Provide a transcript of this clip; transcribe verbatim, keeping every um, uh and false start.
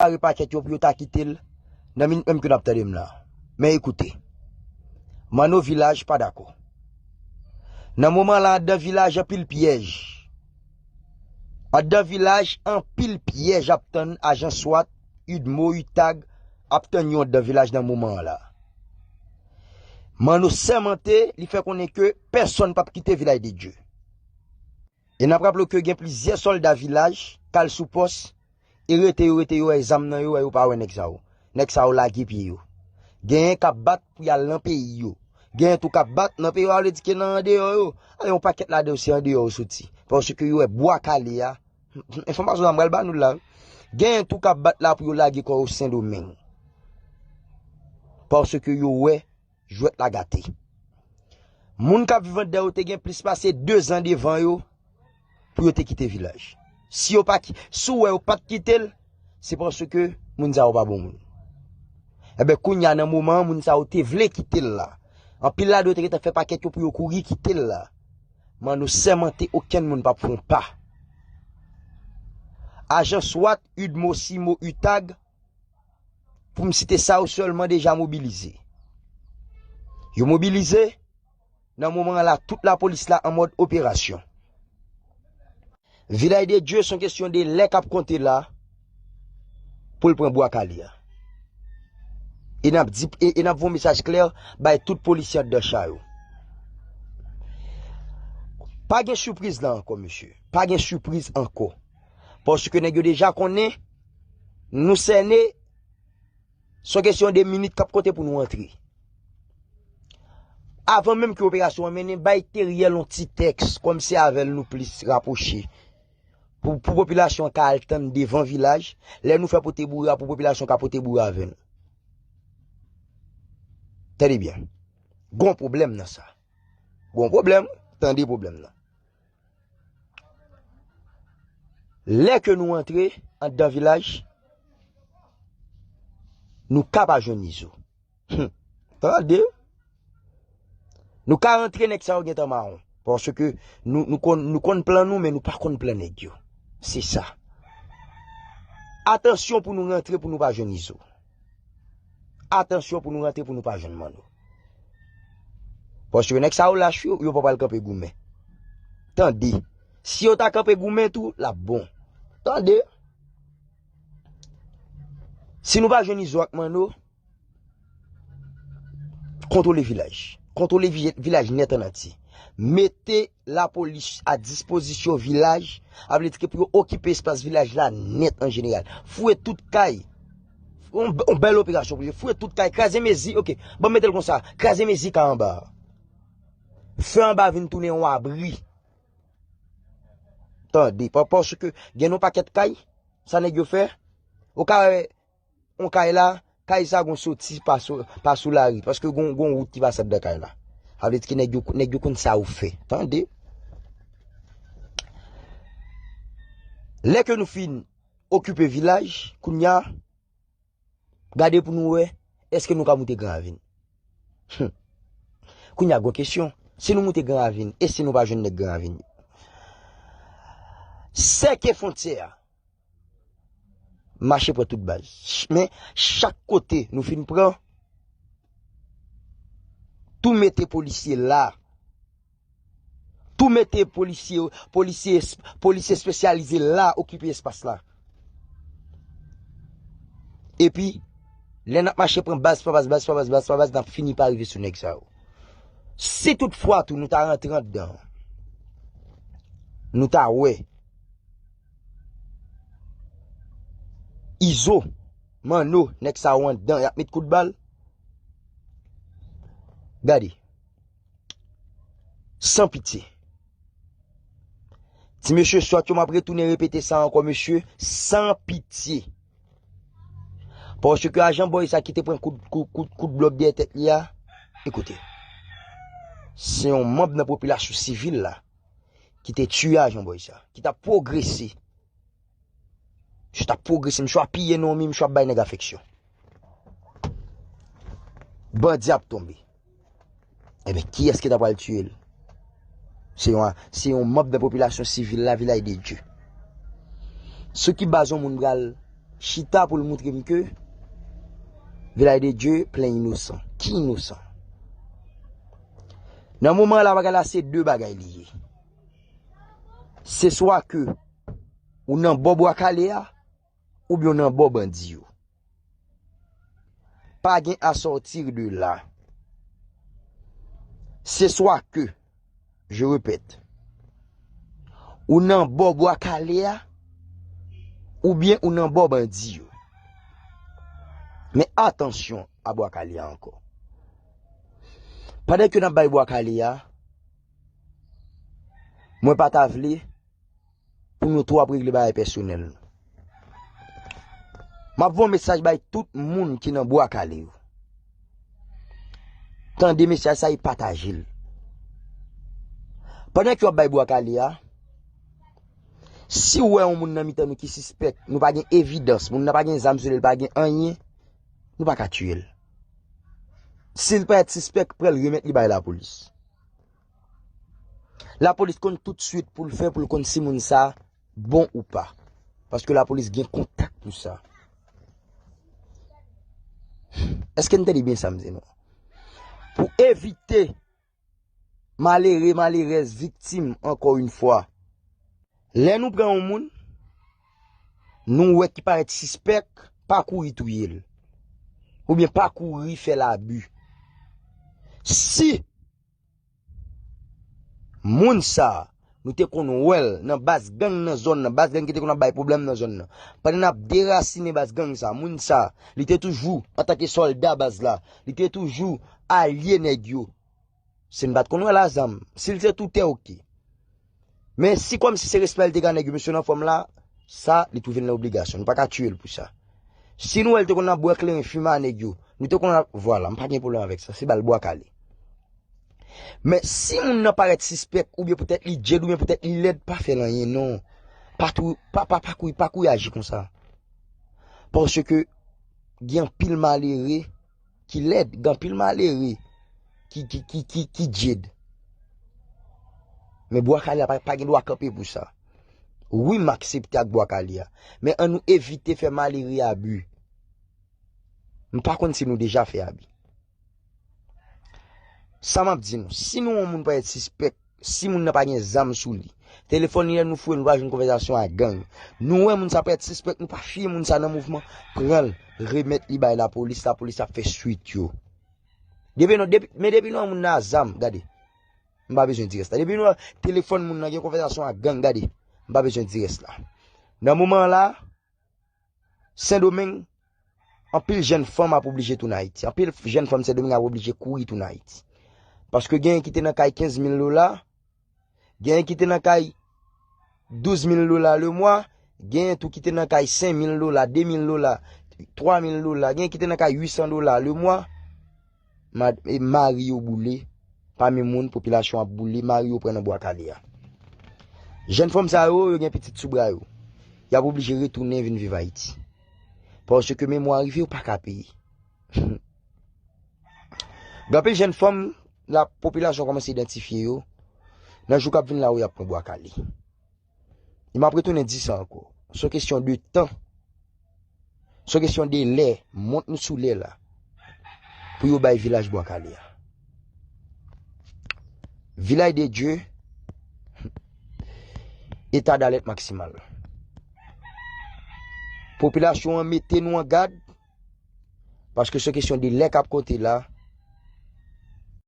kare pakèt yo pou yo ta kite l nan minit menm ke n ap tande m la. Men ekoute, Manno Vilaj pa dakò. Nan moman la, anndan vilaj, anpil pyèj. Anndan vilaj, anpil pyèj ap tann ajan swat, UDMO, UTAG, ap tann yo anndan vilaj nan moman an la. Manno sèmante, li fè konnen ke pèsonn p ap kite Vilaj de Dye. E n ap raple w ke gen plizyè sòlda vilaj k al sou pòs e rete yo, rete yo, wè zam nan yo, wè yo pa wè nèg sa yo. Nèg sa yo lage pye yo. Genyen k ap bat pou y al nan peyi yo. Genyen tou k ap bat nan peyi yo, sa vle di ke nan andeyò yo. A, yon pakèt ladan yo se andeyò yo soti. Paske yo wè bwa kale a. Enfòmasyon sa m pral ba nou l la, wi. Genyen tou k ap bat la pou yo lage kò yo Sendomeng. Paske yo wè jwèt la gate. Moun k ap viv anndan yo te gen plis pase dezan devan yo pou yo te kite vilaj. Si yo pa ki, si w wè yo pa t kite l, se paske moun sa yo pa bon moun. Enben, kounye a nan moman an, moun sa yo te vle kite l la. Anpil ladan yo te gentan fè pakèt yo pou yo kouri kite l la. Manno sèmante okenn moun p ap fè yon pa. Ajan swat, UDMO, CIMO, UTAG, pou m site sa yo sèlman deja mobilize. Yo mobilize, nan moman an la, tout lapolis la an mòd operasyon. Vilaj de Dye, se yon kesyon de lè k ap konte la pou l pran bwa kale a. E n ap di, e, e n ap voye yon mesaj klè bay tout polisye anndan cha yo. Pa gen sipriz la ankò, mesye. Pa gen sipriz ankò. Paske nèg yo deja konnen nou sène, se yon kesyon de minit k ap konte pou nou antre. Avan menm ke operasyon an mennen, bay Teriel yon ti tèks, kòm se avè l nou plis rapwoche. Pou, pou popilasyon an ka al tann devan vilaj, lè nou fè pote boure a, pou popilasyon ka pote boure avè nou. Tande byen. Gon pwoblèm nan sa. Gon pwoblèm, tande pwoblèm nan. Lè ke nou antre anndan vilaj, nou ka pa jwenn Izo. Hum. Tande. Nou ka rantre, nèg sa yo gentan mawon. Paske nou, nou konn, nou konn plan nou, men nou pa konn plan nèg yo. Se sa. Atansyon pou nou rantre, pou nou pa jwenn Izo. Atansyon pou nou rantre, pou nou pa jwenn Manno. Paske nèg sa yo lach, yo, yo pa pral kanpe goumen. Tande. Si yo ta kanpe goumen tou, l ap bon. Tande. Si nou pa jwenn Izo ak Manno, kontwole vilaj. Kontwole vi-, vilaj nèt an antye. Mete lapolis a dispozisyon vilaj, sa vle di ke pou yo okipe espas vilaj la nèt an jeneral. Foure tout kay. Yon, yon bèl operasyon pou yo. Foure tout kay, kraze mezi, oke. Bon, mete l konsa, kraze mezi kay anba a. Fè anba a vin tounen yon abri. Tande, pa, paske gen yon pakèt kay, sa nèg yo fè, ou ka wè, yon kay la, kay sa gon soti pa sou, pa sou lari, paske gon, gon wout ki pase anndan kay la. Sa vle di ke nèg yo, nèg yo konn sa yo fè. Tande. Lè ke nou fin okipe vilaj, kounye a, gade pou nou wè, èske nou ka moute Gran Ravin? Hum. Kounye a, gon kesyon. Si nou moute Gran Ravin, e si nou pa jwenn nèg Gran Ravin yo? Sèke fwontyè a. Mache pran tout baz. Ch-, men, chak kote nou fin pran, tou mete polisye la. Tou mete polisye, polisye, polisye espesyalize la, okipe espas la. Epi, lè n ap mache pran baz pa baz, baz pa baz, baz pa baz, n ap fini pa rive sou nèg sa yo. Si toutfwa tou nou ta rantre anndan, nou ta wè Izo, Manno, nèg sa yo anndan, y ap met kout bal. Gade. San pitye. Ti mesye, swat yo, m ap retounen repete sa ankò, mesye, san pitye. Paske ajan bòy sa ki te pran kout, kout, kout, kout blòk dèyè tèt li a, ekoute, se yon manm nan popilasyon sivil la ki te tiye ajan bòy sa, ki t ap pwogrese. Misye t ap pwogrese, misye ap piye nan yon mi, misye ap bay nèg afeksyon. Bandi ap tonbe. Ebyen, kiyès ki ta pral tiye l? Se yon, se yon manm nan popilasyon sivil la, Vilaj de Dye. Sou ki baz yon moun pral chita pou l moutre m ke Vilaj de Dye plen inosan. Ki inosan? Nan moman la, bagay la se de bagay li ye. Se swa ke ou nan bò Bwa Kale a, oubyen w nan bò bandi yo. Pa gen à sortir de là. Se swa ke, je répète, ou nan bò Bwa Kale a, oubyen ou nan bò bandi yo. Men atansyon a Bwa Kale a ankò. Pandan ke n ap bay Bwa Kale a, mwen pa ta vle pou nou twò ap regle bagay pèsonèl nou. M ap voye yon mesaj bay tout moun ki nan Bwa Kale yo. Tande mesaj sa e pataje l. Pandan ke w ap bay Bwa Kale a, si w wè yon moun nan mitan nou ki sispèk, nou pa gen evidans, moun nan pa gen zam sou li, li pa gen anyen, nou pa ka tiye l. Si l parèt sispèk, pran l remèt li bay lapolis. Lapolis konn toutswit pou l fè pou l konn si moun sa bon ou pa. Paske lapolis gen kontak pou sa. Èske n tande byen sa m di nou? Pou evite malere, malerèz viktim ankò yon fwa. Lè nou pran yon moun, nou wè ki parèt sispèk, pa kouri touye l. Oubyen pa kouri fè l abi. Si moun sa, nou te konn wè l nan baz gang nan zòn nan, baz gang ki te konn ap bay pwoblèm nan zòn nan. Pandan n ap derasinen baz gang sa, moun sa, li te toujou, antanke sòlda baz la, li te toujou alye nèg yo. Si n pa t konn wè l a zam, si l se toutè, oke. Men si kòmsi se respè l te gen a nèg yo, mesye nan fòm la, sa, li twouve l nan obligasyon. Nou pa ka tiye l pou sa. Si nou wè l te konn ap bwè kleren, fimen a nèg yo, nou te konn ap, vwala, m pa gen pwoblèm avèk sa. Se bal Bwa Kale. Men si moun nan parèt sispèk, oubyen poutèt li djed, oubyen poutèt li lèd, pa fè l anyen, non. Pa tou, pa, pa, pa kouri, pa kouri aji konsa. Paske gen anpil malere ki lèd, gen anpil malere ki, ki, ki, ki, ki djed. Men Bwa Kale a pa, pa gen dwa kanpe pou sa. Wi, m aksepte ak Bwa Kale a. Men ann nou evite fè malere abi. M pa konn si nou deja fè abi. Sa m ap di nou, si nou wè yon moun parèt sispèk, si moun nan pa gen zam sou li, telefòn li, lè nou fouye, nou pa jwenn konvèsasyon a gang. Nou wè moun sa parèt sispèk, nou pa fiye moun sa nan mouvman, pran l, remèt li bay lapolis, lapolis ap fè swit yo. Depi nou, depi, men depi nou wè moun nan a zam, gade. M pa bezwen di rès la. Depi nou wè telefòn moun nan gen konvèsasyon a gang, gade. M pa bezwen di rès la. Nan moman la, Sendomeng, anpil jèn fanm ap oblije tounen Ayiti. Anpil jèn fanm Sendomeng ap oblije kouri tounen Ayiti. Paske genyen ki te nan kay kenz mil dola, genyen ki te nan kay douz mil dola le mwa, genyen tou ki te nan kay senk mil dola, de mil dola, twa mil dola, genyen ki te nan kay uit san dola le mwa. Mad-, e mari yo boule, pami moun, popilasyon ap boule, mari yo pran nan Bwa Kale a. Jèn fanm sa yo, yo gen pitit sou bra yo. Y ap oblije retounen vin viv Ayiti. Paske memwa rive, yo pa ka peye. Gen anpil jèn fanm, la popilasyon kòmanse idantifye yo. Nan jou k ap vin la, yo ap pran Bwa Kale. E m ap retounen di sa ankò. Se yon kesyon de tan. Se yon kesyon de lè. Mont nou sou lè la. Pou yo bay vilaj Bwa Kale a. Vilaj de Dye, eta dalèt maksimal. Popilasyon an mete nou an gad, paske se yon kesyon de lè k ap konte la,